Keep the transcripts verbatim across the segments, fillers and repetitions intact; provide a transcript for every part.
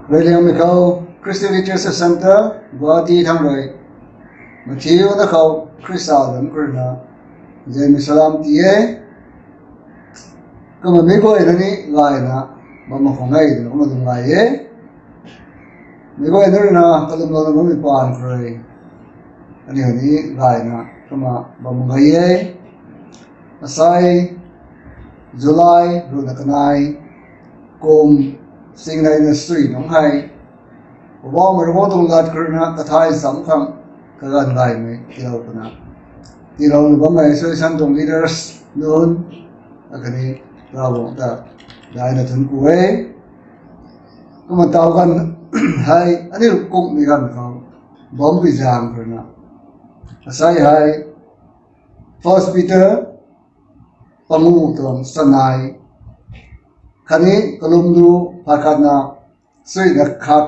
Rui liangmei khou Christian Literature Centre, Guwahati thang rui, Matthew na khou Khrista lam khou rui na, Zemi salam ti e. Kumna mi guay na ni gayna, bam mak khang e, kumna lum gay e. Mi guay na rui na, kalum lou na bam mi paan khou rui. Aniu ni gayna, kumna bam mak gay e. Asai, July, rui na kanei, kum, singnei na sui nung hei. Poubauhmei Ravguangc tuang lat khou rui na kathai sam khang kaganv gaymei tiilou puna. Tiilou na bammei association tuang leaders nunc, akhatni Ravguangc ta daina thun ku e. Kumna taw ganv hei, aniu kungmei ganv khou, bam pui zaeng khou rui na. Asai hei, First Peter, pangu tuang sanei. Khatni kalum lu phay khatna sui na khat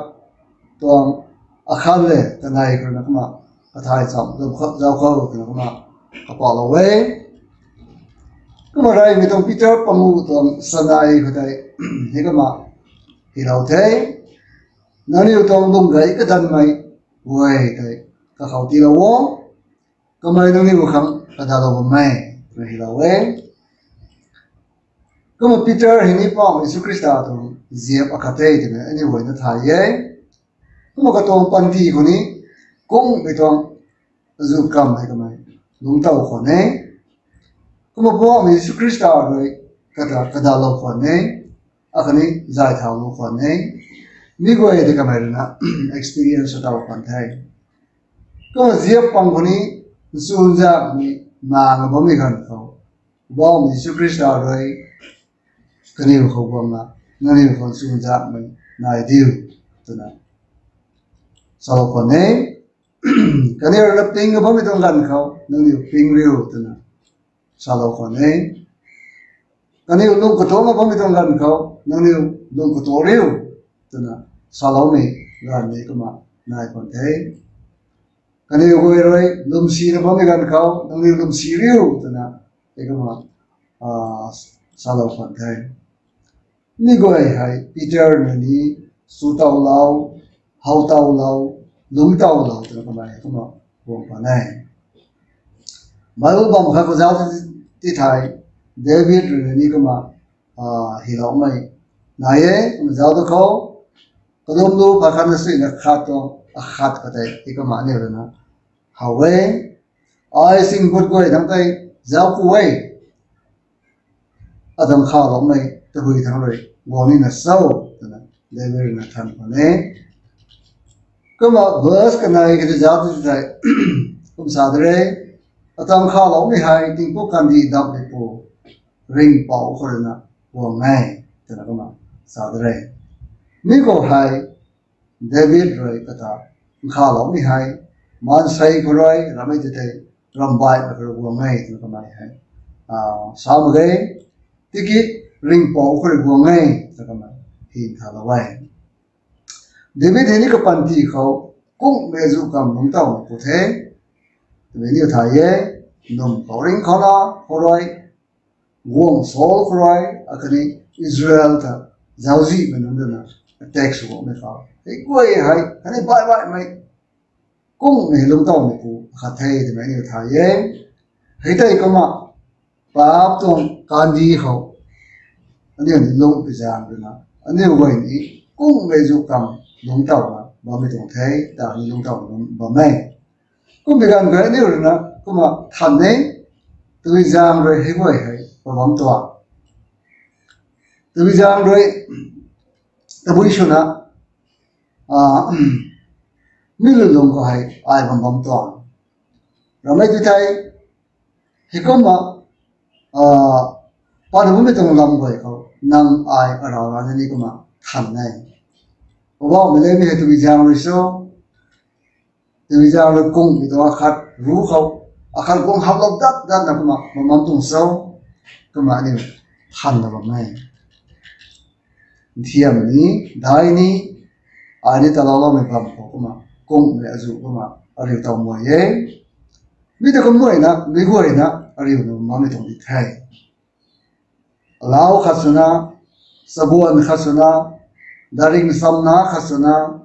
tuang akhat le kanei khou rui na kumna kathai cham zauc khou, zauc khou twna kumna kapalou e. Kumna reymei tuang Peter pangu tuang sanei khou tei, hei kumna hylou the. Nangniw tuang lung gay kadanmei guay tei kakhou tiilou o. Kamei nangniw khang kadalou bammei twna hylou e. Kumna Peter hei ni Poubauhmei Jisu Khrista tuang ziap akhat the twmei aniu guayna thay e. Kumna katuang panty khou ni kungmei tuang azu kam hei kamei lungctow khwan e. Kumna Poubauhmei Jisu Khrista rui kata kadalou khwan e. Akhatni zay thaulou khwan e. Mi guay tei kamei rui na experience sa taw khwan the. Kumna ziap pang khou ni nchunzakmei na nga bammei ganv khou, Poubauhmei Jisu Khrista rui kaniw khou guangna, nangniw khou nchunzakmei nai diu twna salou khwan e. Kaniw rui na ping nga bammei tuang ganv khou nangniw ping riu twna salou khwan e. Kaniw lung katuang nga bammei tuang ganv khou nangniw lung katuang riu twna saloumei ganv ni kumna nai khwan the. Kaniw guay rui lwmsi na bammei ganv khou nangniw lwmsi riu twna hei kumna salou khwan the. Mi guay hei Peter na ni swtowlou, howtowlou, lungctowlou twna kamei kumna guang khwan e. Bible bam khat khou zauc ti thei, David rui na ni kumna hyloumei nai e. Kumna zauc tu khou, kalum lu phay khatna sui na khat tuang akhat khou tei hei kumna aniu rui na how e. Ai singbut guay thangc tei zauc ku e. Atuang khaloumei tabui thangc rui guang nina cho twna David rui na than khwan e. Kumna verse kanei kati zauc ti thei, kum sa de re, atuang khaloumei hei tingpuk kandih dammeipu ringhpouc khou rui na guang e twna kumna sa de re. Mi khou hei David rui kata nkhaloumei hei maansei khou rui ramei tei tei rambaihmei khou rui guang e twna kamei hei sa mak ge. Tiki ringhpouc khou rui guang e twna kamei hi nthalou e. David hei ni kapanty khou kungmei zu kam lungctowmei pu the twmei niw thay e. Num khou ringc khou na khou rui guang Saul khou rui akhatni Israel ta zauczihmei nunc rui na attack sw guangmei khou hei guay hei khatni baih baihmei kungmei lungctowmei pu akhat the twmei aniu thay e. Hei tei kumna paap tuang kandih khou aniu ni lungc pui zaeng rui na aniu guay ni kungmei zu kam lungctowna bammei tuang the, ta ni lungctowna bam e. Kummei ganv khou aniu rui na kumna than e, tabui zaeng rui hei guay hei pa bam tuang. Tabui zaeng rui tabui swna mi lulung khou hei ai bam bam tuang. Ramei tu thei, hei kumna patna bammei tuang lam guay khou nang ai arau rana ni kumna than e. Poubauhmei le mi hei tabui zaeng rui cho, tabui zaeng rui kungmei tuang akhat ru khou, akhat guang haplou dat datna kumna bam bam tuang cho, kumna aniu thanna bam e. Nthiam ni, dai ni, ai ni talouloumei bam khou kumna kungmei azu kumna ariu tow mei e. Mi ta kum guayna, mi guayna ariuna bammei tuang di the. Alau khat swna, chabuan khat swna, Daring samna khat swna,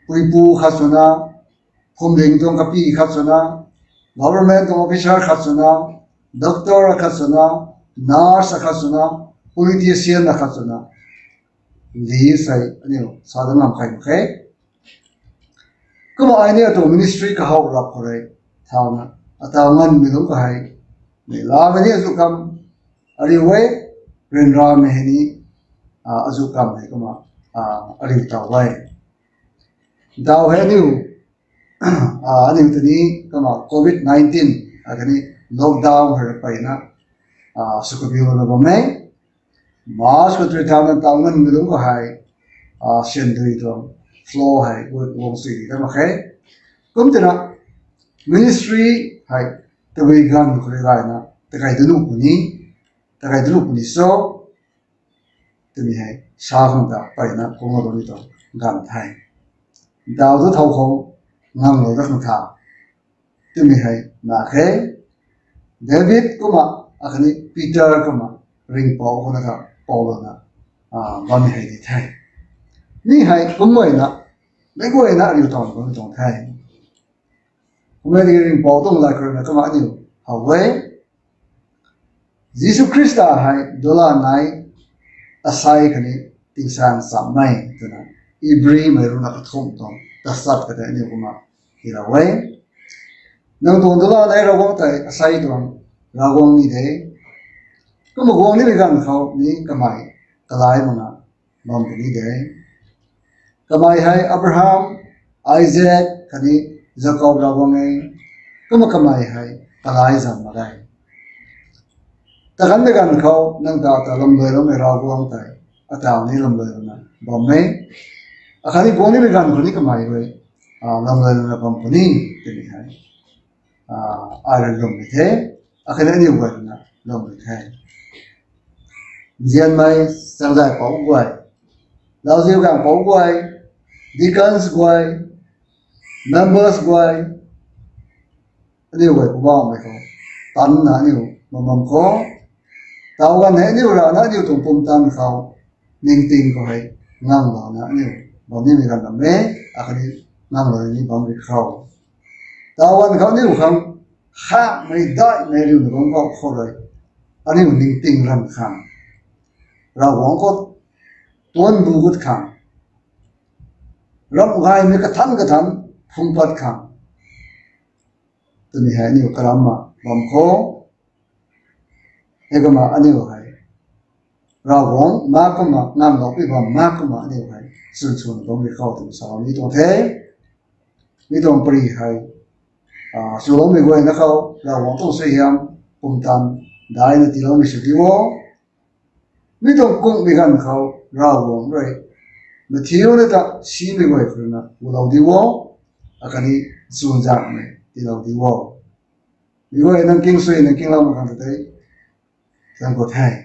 puipu khat swna, phumling tuang kapi khat swna, government tuang officer khat swna, doctor khat swna, nurse khat swna, politician khat swna, list hei aniu sa dat ngam khe mak khe. Kumna ai ni atuang ministry kahaw rap khou rui thauna, ataw nganvmei lungc khou hei, mei lamei ni azu kam ariu e, ryanramei hei ni azu kam hei kumna ariu taw e. Daw hei aniu, aniu tei ni kumna covid nineteen akhatni lockdown hei rui peyna sw kabiuna bam e. March khou three thousand taw nganvmei lungc khou hei, syan dui tuang flow hei guang sui di ta mak khe. Kumtina ministry hei tabui ganv khou rui gayna takei danuh puni, takei danuh puni so, twmei hei sa khang ta peyna kumna bammei tuang ganv the. Daw tu thow khou nganglou dat khang tha twmei hei na khe. David kumna akhatni Peter kumna ringhpouc khou na kha poulouna bammei hei di the. Mi hei kumna meic guayna ariu taw bammei tuang the. Kumna ringhpouc tuang lat khou rui na kumna aniu how e. Jisu Khrista hei dula nai, asei khatni tingsaeng chammei twna Ibrimei ruhna kathumh tuang tachat khat tei aniu kumna hilou e. Nang tuang dula nai Ravguangc tei asei tuang Ravguangc ni de. Kumna guang nimei ganv khou ni kamei kalai makna bam puni de. Kamei hei Abraham, Isaac khatni Jakob Ravguangc e. Kumna kamei hei kalai zam mak ge. Takanmei ganv khou nang ta ata lamluailoumei Ravguangc tei ataw ni lamluailouna bam e. Akhatni guang nimei ganv khou ni kamei rui lamluailouna bam puni twmei hei ai rui lwmmei the, akhatni aniu guay ruina lwmmei the. Nzianmei changzay pouc guay, lauziu gaeng pouc guay, deacons guay, members guay, aniu guay Poubauhmei khou tanna aniu bam bam khou, taw ganv hei aniu rana aniu tuang pumtan khou ningting khou hei nganglouna aniu bam nimei ganv bam e, akhatni nganglou ni bam ri khou. Taw ganv khou aniu khang khamei daihmei riuna bam khou khou rui aniu ningting ran khang, Ravguangc khou tuanc bu gut khang, ramh gaymei kathan kathan phungc pat khang twmei hei aniu karamna bam khou. Heikumna aniu hei Ravguangc mak kumna ngamloupui bam mak kumna aniu hei chwn chwn bam ri khou twmei salou ni tuang the. Mi tuang pary hei chuloumei guayna khou Ravguangc tuang suaihiam pumtan daina tiiloumei sw di o. Mi tuang kunghmei ganv khou Ravguangc rui mathiuna ta simei guay khou ruina gulou di o, akhatni chuzaenghmei tiilou di o. Mi guay nang king sui nang kinglou mak khang ta tei tang khou the.